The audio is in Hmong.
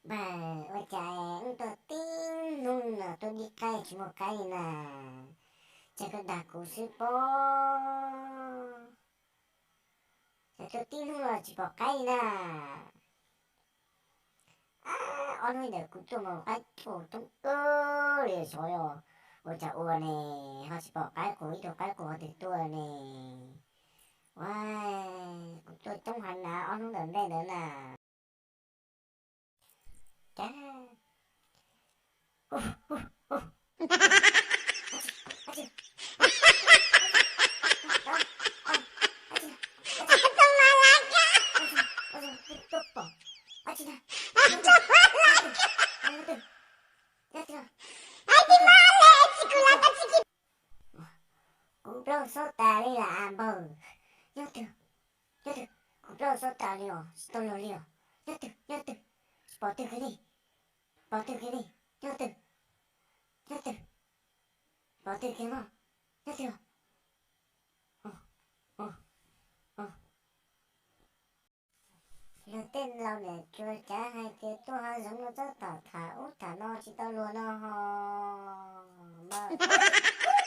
Npawg, ua cas wb tuaj tib hnub no tuaj dib qaib tsis muaj qaib li na? Cas koj dag kuv xwb pob? Cas tuaj tib hnub no tsis pom qaib li na? Ob hnub ntawd kuv tuaj mas qaib coob coob kawg li xyov yog ua cas ua ne, ho tsis pom qaib qus ib tug qaib qus ho twg tuaj ne. Ua, kuv tuaj coob heev na ob hnub ntawm ntej ntawd na. Cas kuv plaub xob tas li lam npawg. Nyob twg? Nyob twg? Kuv plaub xob tas li os, tsis tau luag li os. Nyob twg? Nyob twg? Pom twg kiag li? Pom twg kiag li? Nyob twg? Nyob twg? Pom twg kiag no? Nyob twg? Luag tej laus niam tsuas cav hais tias tuaj hav zoov no txhob tham ub tham no tsis tau luag no ho mas.